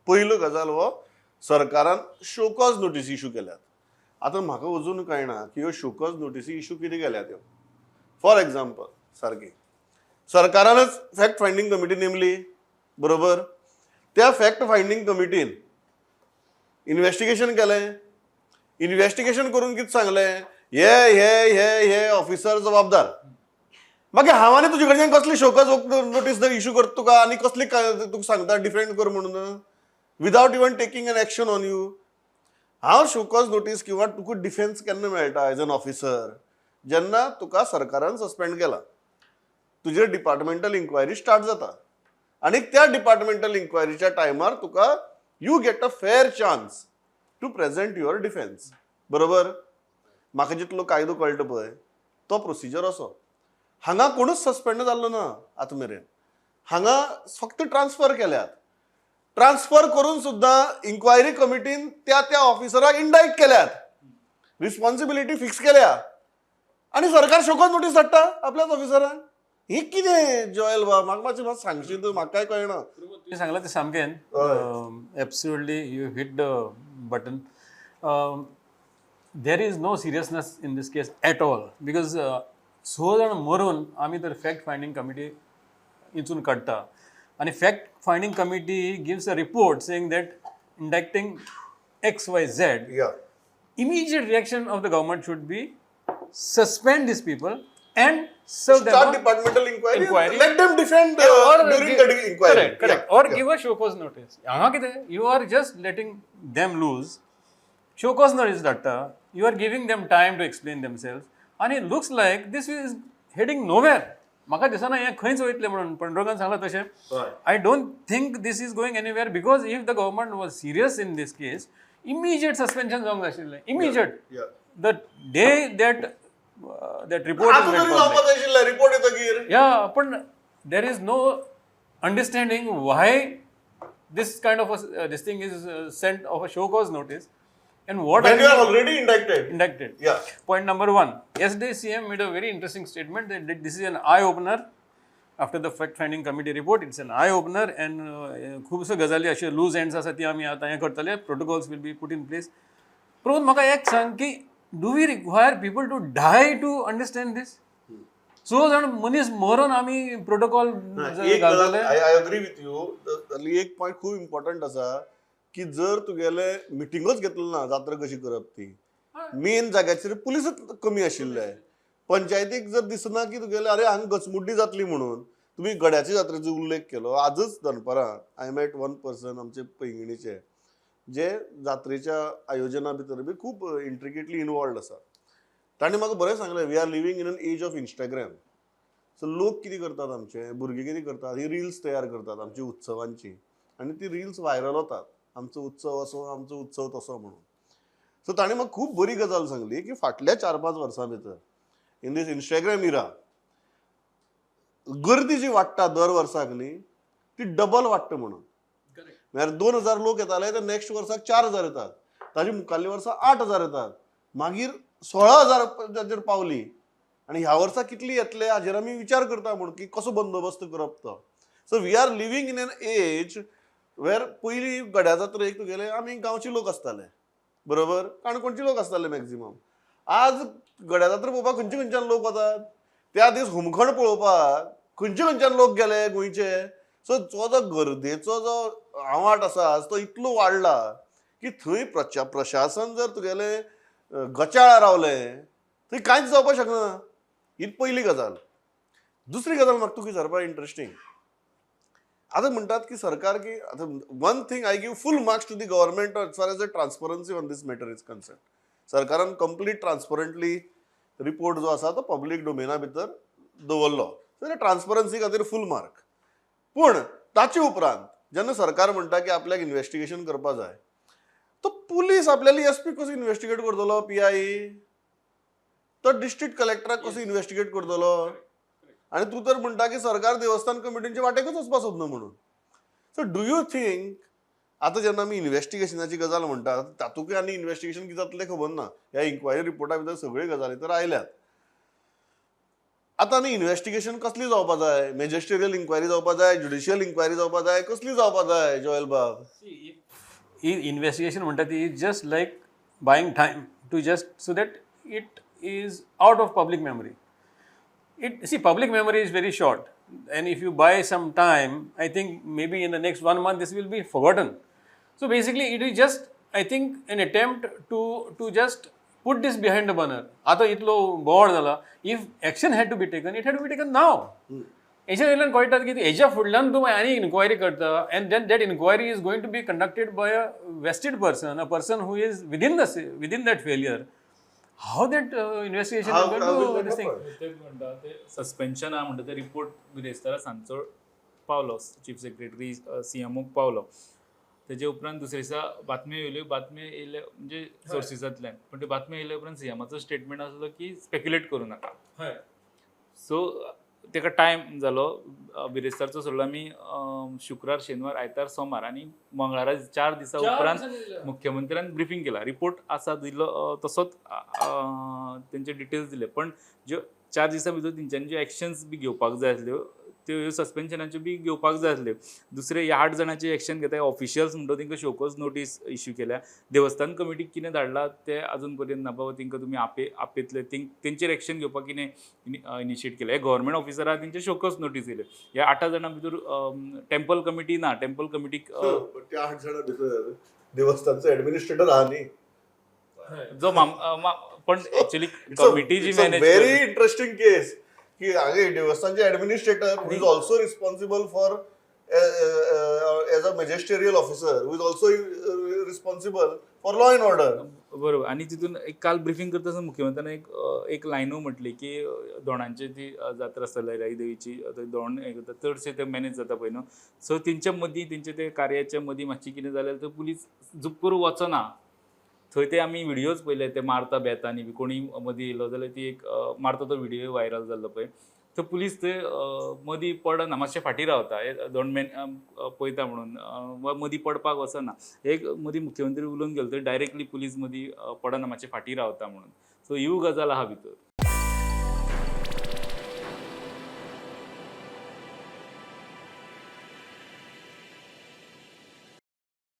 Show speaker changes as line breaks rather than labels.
पयलो गजाल हो सरकारान शोकॉज नोटीस इशू केल्यात. आतां म्हाका अजून कळना की ह्यो शोकॉज नोटीसी इशू कितें केल्या त्यो. फॉर एग्जाम्पल, सारकी सरकारानच फॅक्ट फायंडींग कमिटी नेमली, बरोबर? त्या फॅक्ट फायंडींग कमिटीन इन्व्हेस्टिगेशन केलें. इन्व्हेस्टिगेशन करून कितें सांगलें, हे हे हे हे ऑफिसर जबाबदार. मागीर हांव आनी तुजे कडच्यान कसली शोकॉज नोटीस इशू करता तुका आनी कसली तुका सांगता डिफेंड कर म्हणून, without even taking an action on you. हांव शोकॉज नोटीस किंवा तुका डिफेन्स केन्ना मेळटा एज एन ऑफिसर, जेन्ना तुका सरकारान सस्पेंड केला, तुजेर डिपार्टमेंटल इन्क्वायरी स्टार्ट जाता आनी त्या डिपार्टमेंटल इन्क्वायरीच्या टायमार तुका you get a fair chance to present your defence, बरोबर? म्हाका जितलो कायदो कळटा पळय तो प्रोसिजर असो. हांगा कोणूच सस्पेंड जाल्लो ना आतां मेरेन. हांगा फक्त ट्रान्सफर केल्यात. ट्रान्सफर करून सुद्दां इन्क्वायरी कमिटीन त्या त्या ऑफिसराक इंडायट केल्यात, रिस्पॉन्सिबिलिटी फिक्स केल्या आनी सरकार शोकॉज नोटीस धाडटा आपल्याच ऑफिसराक. हे कितें जॉयल बाब, म्हाका मातशें मातशें सांगशी तूं, म्हाका काय कळना.
तुवें सांगलां तें सामकें absolutely, you hit the button. There is no seriousness in this case at all, because स जाण मरून आमी तर फॅक्ट फायंडींग कमिटी इंचून काडटा आनी fact finding committee gives a report saying that indicting X Y Z, immediate reaction of the government should be suspend these people and serve them
start
a
departmental inquiry.
Inquiry.
Let them defend
or
during the inquiry.
Correct. Or give a show cause notice. हांगा कितें, you are just letting them loose. Show cause notice धाडटा, you are giving them time to explain themselves आनी looks like this is heading nowhere. म्हाका दिसना हें खंयच वयतलें म्हणून. पंडुरंगान सांगलां तशें, I don't think this is going anywhere, because if the government was serious in this case, immediate suspension जावंक जाय आशिल्लें, immediate, the day that that report.
आतां तरी जावपाक जाय आशिल्लें रिपोर्ट येतकीर.
या, पण there is no understanding why this kind of this thing is sent of a show cause notice and what
When you are already indicted.
Indicted. Point number one. Yesterday, CM made a very interesting statement that this is an eye opener. After the fact finding committee report, it's an eye opener and खुबश्यो गजाली अश्यो loose ends आसा ती आमी आतां हें करतले, protocols will be put in place. पूण म्हाका एक सांग की do we require people to die to understand this? स जाण मनीस मरून आमी प्रोटोकॉल
एक
घालतले?
I agree with you. एक पॉयंट खूब इम्पॉर्टंट आसा की जर तुगेले मिटिंगूच घेतली ना जात्रा कशी करप ती, मेन जाग्याचेर पुलीसच कमी आशिल्ले. पंचायतीक जर दिसना की तुगेले अरे हांगा गचमुड्डी जातली म्हणून. तुमी गड्याच्या जात्रेचो उल्लेख केलो. आजच दनपरां I met one person आमचे पैंगिणीचे, जे जात्रेच्या आयोजना भितर बी खूब इंट्रिकेटली इनवॉल्ड आसा. तांणी म्हाका बरें सांगलें, we are living in an age of Instagram. So लोक कितें करतात, आमचे भुरगे कितें करतात, ही रिल्स तयार करतात आमची उत्सवांची आनी ती रिल्स व्हायरल वतात, आमचो उत्सव असो, आमचो उत्सव तसो म्हणून. सो ताणें म्हाका खूब बरी गजाल सांगली की फाटल्या 4-5 वर्सां भितर इन दीस इंस्टाग्राम इरा गर्दी जी वाडटा दर वर्साक न्ही, ती डबल वाडटा म्हणून. म्हळ्यार 2000 लोक येताले ते नेक्स्ट वर्साक 4000 येतात, ताजे मुखाल्ल्या वर्सा 8000 येतात, मागीर 16,000 ताचेर पावली आनी ह्या वर्सा कितली येतले हाजेर आमी विचार करता म्हूण की कसो बंदोबस्त करप तो. So we are living in an age where पयलीं गड्या जात्रेक तुगेले आमी गांवचे लोक आसताले, बरोबर? काणकोणचे लोक आसताले मॅक्झिमम. आज गड्या जात्रा पळोवपाक खंयचे खंयच्यान लोक वतात. त्या दीस होमखण पळोवपाक खंयचे खंयच्यान लोक गेले गोंयचे. सो जो जो गर्देचो जो आवाट आसा आज, तो इतलो वाडला की थंय प्रशासन जर तुगेले गचाळ रावलें, थंय कांयच जावपाक शकना. ही पयली गजाल. दुसरी गजाल म्हाका तुका विचारपाक इंट्रस्टींग. आतां म्हणटात की सरकार की आतां one thing I give full marks to the government as far as the transparency on this matter is concern. सरकारान कंप्लीट ट्रान्सपरंटली रिपोर्ट जो आसा तो पब्लीक डोमेना भितर दवरलो. सो ट्रान्सपरन्सी खातीर फूल मार्क. पूण ताचे उपरांत जेन्ना सरकार म्हणटा की आपल्याक इन्वेस्टिगेशन करपा जाय, तो पुलीस आपल्याली एस पी कसो इन्वेस्टिगेट करतलो? पी I तो डिस्ट्रिक्ट कलेक्टराक कसो इन्वेस्टिगेट करतलो? आनी तूं तर म्हणटा की सरकार देवस्थान कमिटींच्या वाटेकच वचपा सोदना म्हणून. सो do you think आतां जेन्ना आमी इन्वेस्टिगेशनाची गजाल म्हणटा, तातूंतय आनी इन्वेस्टिगेशन कितें जातलें खबर ना. ह्या इन्क्वायरी रिपोर्टा भितर सगळ्यो गजाली तर आयल्यात. आतां न्ही इन्वेस्टिगेशन कसली जावपा जाय? मेजिस्टेरियल इन्क्वायरी जावपा जाय, ज्युडिशियल इन्क्वायरी जावपा जाय, कसली जावपा जाय जोएल बाब?
ही इन्व्हेस्टिगेशन म्हणटा ती is just like buying time to just so that it is out of public memory. It see, public memory is very short, and if you buy some time, I think maybe in the next one month this will be forgotten. So basically it is just, I think, an attempt to just put this behind the banner. आतां इतलो बोवाळ जाला, if action had to be taken, it had to be taken now. हेच्या वयल्यान कळटा की हेच्या फुडल्यान तूं आनी इन्क्वायरी करता, and then that inquiry is going to be conducted by a vested person, a person who is within that failure. How that investigation
How will that
this thing?
happen?
तेच म्हणटा, ते सस्पेन्शन आहा म्हणटा, ते report बिरेस्तारा सांजचो पावलो chief secretary सीएमओक पावलो. तेजे उपरांत दुसरे दिसा बातम्यो येयल्यो. बातम्यो येयले म्हणजे सोर्सिसांतल्यान, पण त्यो बातम्यो येयल्या उपरांत सीएमाचो स्टेटमेंट आसलो की स्पेक्युलेट करूं नाका. सो तेका टायम जालो. बिरेस्तारचो सोडलो आमी, शुक्रार, शेनवार, आयतार, सोमार आनी मंगळारा, 4 दिसां उपरांत मुख्यमंत्र्यान ब्रिफींग केला. रिपोर्ट आसा दिल्लो तसोच, तेंचे डिटेल्स दिले, पण ज्यो 4 दिसां भितर तेंच्यांनी ज्यो एक्शन्स बी घेवपाक जाय आसल्यो, त्यो ह्यो सस्पेन्शनाच्यो बी घेवपाक जाय आसल्यो. दुसरे ह्या आठ जाणांचे एक्शन घेता, ऑफिशियल्स म्हणटा तेंकां शोकॉज नोटीस इश्यू केल्या. देवस्थान कमिटीक कितें धाडला ते अजून पर्यंत ना. बाबा, तेंकां तुमी आपयतले, तेंचेर एक्शन घेवपाक कितें इनिशिएट केलें? हे गव्हर्मेंट ऑफिसर आहा, तेंचे शोकॉज नोटीस येयले. ह्या आठा जाणां भितर टेम्पल कमिटी ना, टेम्पल कमिटीक
पण त्या आठ जाणां भितर देवस्थानचो ऍडमिनिस्ट्रेटर आहा न्ही.
जो पण एक्चुअली कमिटी जी मॅनेज
व्हेरी इंटरेस्टिंग केस की हांगा देवस्थानचे administrator who is also responsible for as a magisterial officer, who is also responsible for law and order.
बरोबर. आणि तितून एक काल ब्रिफींग करता आसतना मुख्यमंत्र्यान एक लायनू म्हटली की दोणांची ती जात्रा आसता, लयराई देवीची, थंय दोण हें करता, चडशे ते मॅनेज जाता पळय न्हू. सो तेंच्या मदीं, तेंच्या ते कार्याच्या मदीं मातशें कितें जालें तर पुलीस जुप्पूर वचना थंय. ते आमी व्हिडियोज पळयले, ते मारता बेतांनी बी, कोणी मदीं येयलो जाल्यार ती एक मारता, तो व्हिडियो व्हायरल जाल्लो पळय. तर पुलीस थंय मदीं पडना, मातशे फाटीं रावता, हे दोन मेन पळयता म्हणून वा मदीं पडपाक वचना. एक मदीं मुख्यमंत्री उलोवन गेलो थंय, डायरेक्टली पुलीस मदीं पडना, मातशे फाटीं रावता म्हणून. सो ह्यूय गजाल आहा भितर.